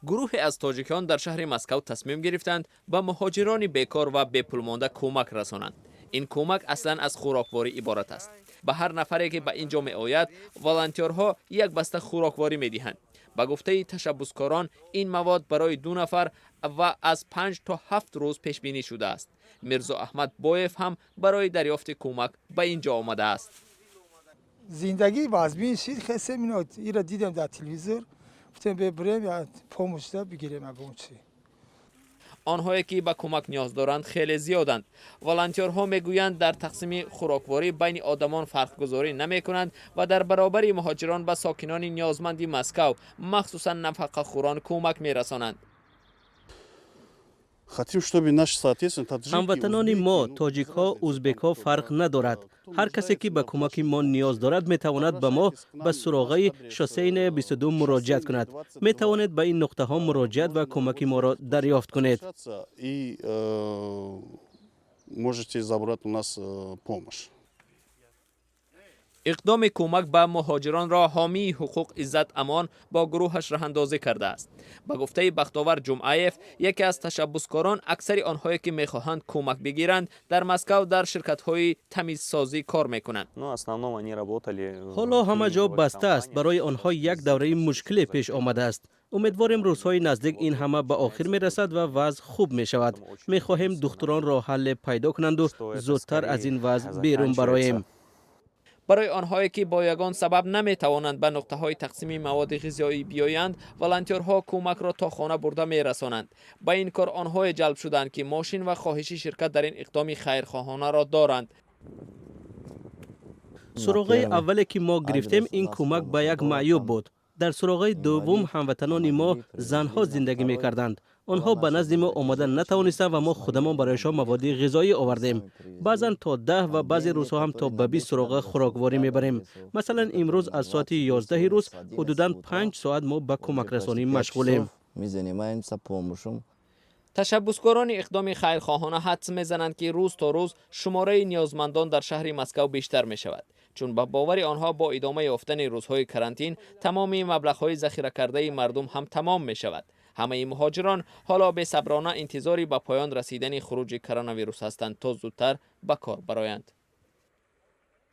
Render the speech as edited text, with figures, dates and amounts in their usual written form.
Гурӯҳе аз тоҷикон дар шаҳри Москав тасмим гирифтанд, ба муҳоҷирони бекор ва бепулмонда кӯмак расонанд. Ин кӯмак аслан аз хӯрокворӣ иборат аст. Ба ҳар нафаре, ки ба ин ҷо меояд, волонтёрҳо як баста хӯрокворӣ медиҳанд. Ба гуфтаи ташаббускорон, ин мавод барои ду нафар ва аз 5 то 7 рӯз пешбинӣ шудааст. Мирзо Аҳмад Боев ҳам барои дарёфти кӯмак ба ин ҷо омадааст. Зиндагӣ вазмин шид, хестем, ира дидем дар телевизор, гуфтем, бибирем, помощь да бигирем ягон чи. Онҳое, ки ба кӯмак ниёз доранд, хеле зиёданд. Волонтёрҳо мегӯянд, дар тақсими хӯрокворӣ байни одамон фарқгузорӣ намекунанд ва дар баробари муҳоҷирон ба сокинони ниёзманди Москав, махсусан нафақахӯрон, кӯмак мерасонанд. Хотим, чтобы наши соответственно таджики. Ҳамватанони мо, тоҷикҳо, узбекҳо, фарқ надорад. Ҳар касе, ки ба кӯмаки мо ниёз дорад, метавонад ба мо ба суроғаи Шоссейная 22 муроҷиат кунад. Метавонед ба ин нуқтаҳо муроҷиат ва кӯмаки моро дарёфт кунед. И можете забрать у нас помощь. Иқдоми кӯмак ба муҳоҷиронро ҳомии ҳуқуқ Иззат Амон бо гурӯҳаш роҳандозӣ кардааст. Ба гуфтаи Бахтовар Ҷумъаев, яке аз ташаббускорон, аксари онҳое, ки мехоҳанд кӯмак бигиранд, дар Москав дар ширкатҳои тамизсозӣ кор мекунанд. Ҳоло ҳама ҷо баста аст. Барои онҳо як давраи мушкиле пеш омадааст. Умедворем, рӯзҳои наздик ин ҳама ба охир мерасад ва вазъ хуб мешавад. Мехоҳем, духтурон роҳ ҳалле пайдо кунанду зудтар аз ин вазъ берун бароем. Барои онҳое, ки бо ягон сабаб наметавонанд ба нуқтаҳои тақсими маводи ғизоӣ биёянд, волонтёрҳо кӯмакро то хона бурда мерасонанд. Ба ин кор онҳое ҷалб шуданд, ки мошин ва хоҳиши ширкат дар ин иқдоми хайрхоҳонаро доранд. Суроғаи аввале, ки мо гирифтем, ин кӯмак ба як маъюб буд. Дар суроғаи дуввум ҳамватанони мо, занҳо зиндагӣ мекарданд. Онҳо ба назди мо омода натавонистанд ва мо худамон барояшон маводи ғизоӣ овардем. Баъзан то 10 ва баъзе рӯзҳо ҳам то ба 20 суроға хӯрокворӣ мебарем. Масалан, имрӯз аз соати 11-и рӯз ҳудудан 5 соат мо ба кӯмакрасонӣ машғулем. Ташаббускорони иқдоми хайрхоҳона ҳадс мезананд, ки рӯз то рӯз шумораи ниёзмандон дар шаҳри Москав бештар мешавад, чун ба бовари онҳо, бо идома ёфтани рӯзҳои карантин тамоми маблағҳои захиракардаи мардум ҳам тамом мешавад. Ҳамаи муҳоҷирон ҳоло бесаброна интизори ба поён расидани хуруҷи коронавирус ҳастанд, то зудтар ба кор бароянд.